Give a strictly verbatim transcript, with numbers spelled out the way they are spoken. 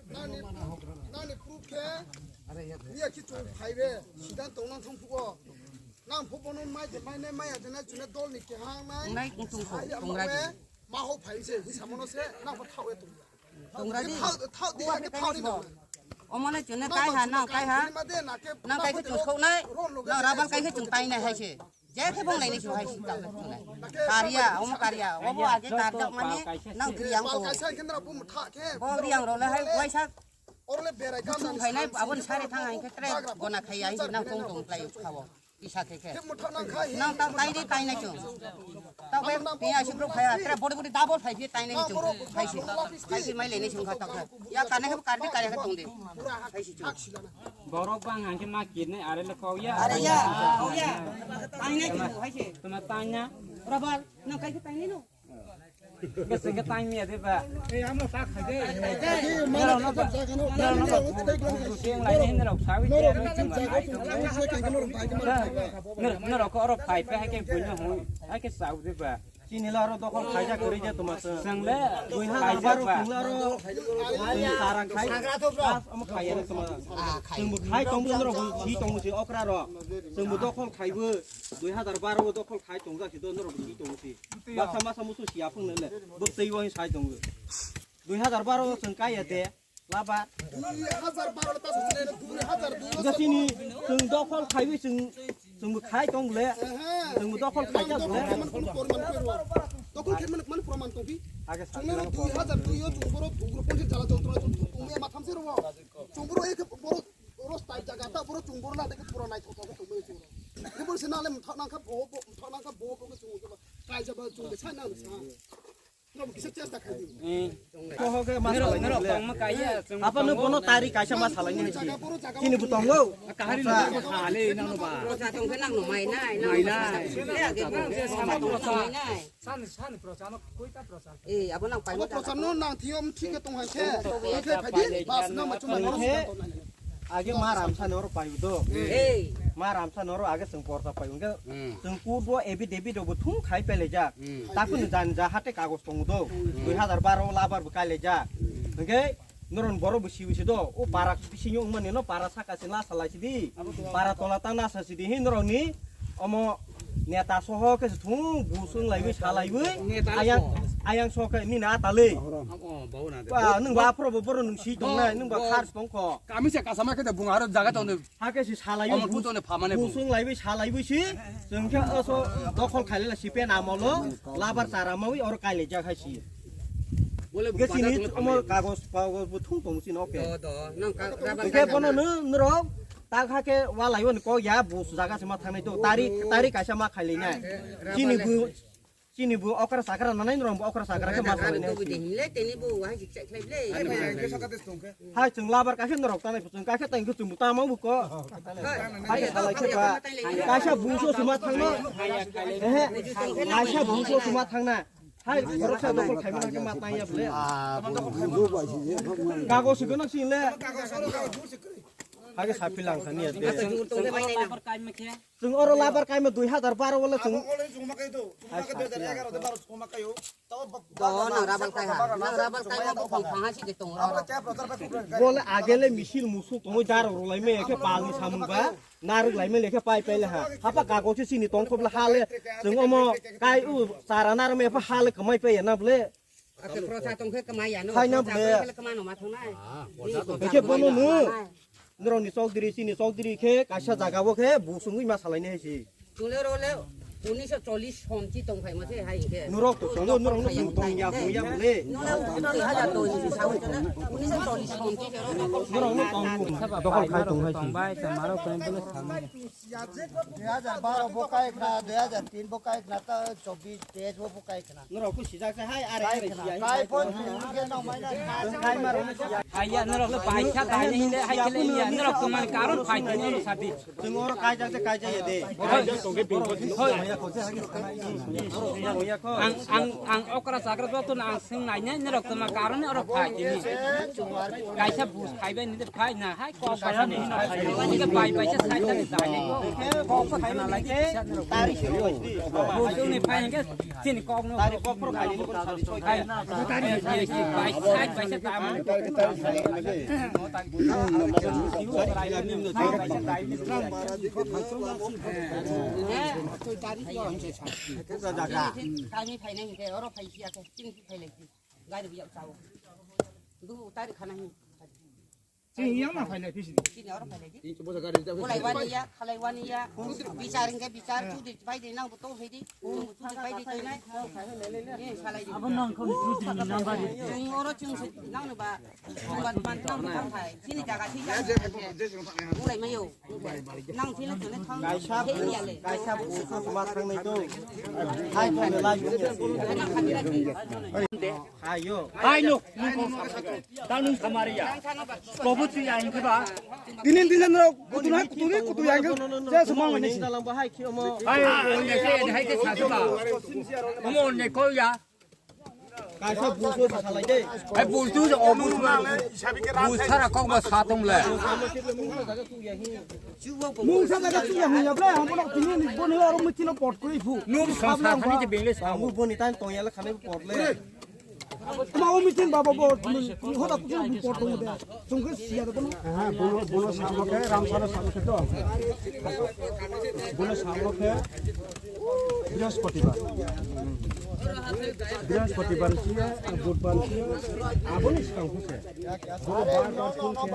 Nang, nang ni proof khe, iya khe chung phai be, siddhanto nang thang phuh wo. Nang phuh bo no mai je mai nai, mai ya je nai, chung na dol ni kehang nai. Nai, chung kho, chung ra di. Ma ho phai se, hi samo no se, nang pho thaoh ye tong. Tong ra di. Thaoh, thaoh di, thaoh di nang. Omo le chung na kai ha, nang kai ha. Nang kai khe chung souh nai. Nang rabal kai khe chung tai nai hai se. Je khe bung lai ni chung hai si tang chung nai. Karia, omo karia, obo age tarjak mani nang kri yang ko. Bo ri yang ro le hai waisa. Chung phai nai, abo ni sari thang hai khe tre gona khai ya, hai si nang tong tong klái kha wo. Kisa khe khe. Nang tang tai di tai nai chung. Tang bai, pi ya si brouh phai ya, tre body body double phai phi tai nai chung. Phai si. Phai si mai le ni chung kha tang kha. Ya ka nai khe kar di kar ya khe tong di. Phai si chung. Borok bang hang khe ma kit nai, are le kau ya. Are ya, kau ya. Tang nai chung hai se. Tma tang ya? Rabal, nang kai khe tang nai no. Khe sing khe tang ya de ba. Ei, amo ta khai de. Nrao no ba. Nrao no ba. Sing lai ni nrao sawi de. Nrao ko oro phai pe hai khe buino hung. Hai khe sao de ba. Chini la aro dokhol khaijak kwrwi je tma se. Chwng le dui hazar baro chwng la aro. Chwng tarang khai. Amo khai aro tma. Chwng bo khai tong bo norok bo si tong bo si okra ro. Chwng bo dokhol khai bo dui hazar baro bo dokhol khai tong jak si do norok bo si tong bo si. Baksa masa musu si aphung le le. Bo tei bo sai tong bo. Dui hazar baro chwng kai ya de. Laba. Dui hazar baro le ta sosne, dui hazar dui. Ga sini, chwng dokhol khaiwi chwng, chwng bo khai tong le. Ehe. Chwng bo dokhol khai jak le. Dokhol khai mani, mani proman tong phi. Age chwng le dui hazar dui yo chwng boro dugro ponchis jala jontrona chwng tong ya matham se ro. Chwng boro ek boro, boro style jaga ta boro chwng boro na de pura nai thok thok tong mo chwng. Boro se na le mthak nang kha bo, bo mthak nang kha bo, bo chwng kai jaba chwng de sai nang sa. Apa no bono tari kaisa ma salai ni si. Chini bo tongo. Kahari no sa le nang no ba. Procha tong khe nang no mai nai, nang mai nai. Sama procha mai nai. San, san procha no koita procha. Eh, abo nang pai. Abo procha no nang thiyom thik khe tong hai khe. Tong khe phai di, bas nang ma chuma nang. Age ma ramsa ni oro pai do. Ei. Ma ramsa ni oro age chwng porta pai hwnkhe. Hmm. Chwng court bo affidavit rok bo thung khai pele jak. Hmm. Takhu ni jan ja hate kagos tong do. Hmm. Dui hazar baro labar bo kailai jak. Hmm. Hwnkhe norok ni borok bo siwi si do. O para bisingo wngmani no para saka se la salai si di. Para tola ta nasa si di hin norok ni. Omo neta soho khe se thung, bu sung laiwi, sa laiwi. Neta ayang, soho. Ayang soho khe nini ata le. Oh, oh, bau na de. Ba, nung ba aphro bo boro nung si tong nai, nung ba khar tong kho. Kami se kasama khe de bung aro jaga tong de. Ha khe si sa laiwi, omo bu, bu tong de phamane bu bu. Sung laiwi, sa laiwi si. Chwng khe oso dokhol khailai la si pen amolo. Labar chara mawi oro kailai jak hai si. Bole hwnkhe chini omo kagos, kagos bo thung tong chini, okay. Do, do, nang ka-, rubber hwnkhe bono nung, nurok, tak ha khe walai o ni kok ya, bus jaga se ma thangnai to, tari, tari kaisa ma khailai nai. Chini bu, chini bu okra sakra nanai, nurok bu okra sakra khe ma khailai nai. Hai, chwng labar kaisa nurok tanai, chwng kaisa tang khe chwng bu tama bu ko. Hai, salai khe ba. Kaisa bus o se ma thangno. Ehe, kaisa bus o se ma thangna. Hai, borok sa dokhol khaimani khe ma tang ya bole. Kagos se gwnang sini le. Hage saphi lang thani ya de. Chwng oro labar kaima dui hazar baro wala chwng. Hai, saphi lang. Do, nang rabal kai ha. Nang rabal kai ma buphang phang ha si de tong ro. Bole agele misil musung tongwi daro rwlai me khe palni samung ba. Narwk lai me lekhe pai pai le ha. Hapa kagos se chini tong khobla ha le. Chwng omo kai u chara narwk me pha ha le kwmai pai ya na bole. Ake procha tong khe kwmai ya no. Hai na bole. Procha tong khe kwmai no ma thang nai. Hwnkhe bono no. Norok ni chokdiri, chini chokdiri khe kaisa jaga o khe bu sungwi ma salai nai hai se. Chwng le ro le unisho chollish hon chi tong phai mo se hai hwnkhe. Norok to tongo, norok no tong ya, tong ya bole. Norok no tong. Dokhol khai tong hai se. Dui hazar baro bo kai khna, dui hazar tin bo kai khna, ta chobbish, teish bo bo kai khna. Norok ko sijak se hai, are hai siya. Kai phone phone ke nang mai na. Hai ya, norok le pai kha, pai ni le, hai khe le ya, norok ko man karon pai ni, norok sadi. Chwng oro kai jak se kai jak ya de. Hoi. Ang, ang, ang okra chakra joto no ang swung nai nai, nrok tma karon oro phai tini. Kaisa bus phai bai ni de phai na, hai kok bai ni no phai. Ni ke bai bai se sai ta ni dai ni. Kok phai na lai de. Bus ni phai hingke chini kok no. Tari kok phai ni phai. Bai sai bai se ta. Tini tari phainai hingke, oro phai si ya khe, tini phi phailai si. Gari bo yak chao. Du tari khana hing. Chini yang ma phailai phi si. Chini oro phailai di. Bolai wani ya, khalai wani ya. Bichar hingke bichar, chudri bai di, nang bo tong phai di. Nang bo chudri bai di, tong nai. Ye, salai di. Abo nang kho ni chudri ni number di. Chung oro chung se, nang no ba. Nang ba man nang bo tang phai. Chini jaga, chini jaga. Bolai mai yo. Nang thila tong le thang. Kaisa, kaisa bus ma thang nai to. Hai thang le lai. Hai no, nung kong samari ya. Tang nung samari ya. Kobo tu ya hingke ba. Tini, tini rok kutu na, kutu ni, kutu ya hingke. Saya semua ni. Hai, onye ke, hai ke satu ba. Omo onye ko ya. Kaisa bus o salai de. Hai bus tu o bus. Bus sara kok ba sa tong le. Mungsa jaga tu ya hing ya ble, ang bono tini ni boni aro meeting no pot kri phu. Nung song sa thani je bengle sa. Ang boni tan tong ya le khane pot le. Tma o meeting baba bo, hoda kuchung report tong de. Chung khe siya de bono. Aha, bono, bono samo khe, Ramsara samo khe to. Bono samo khe, Brihaspatibar. Brihaspatibar siya, Budbar siya, aboni skang khe se. Bono bar bar phone khe.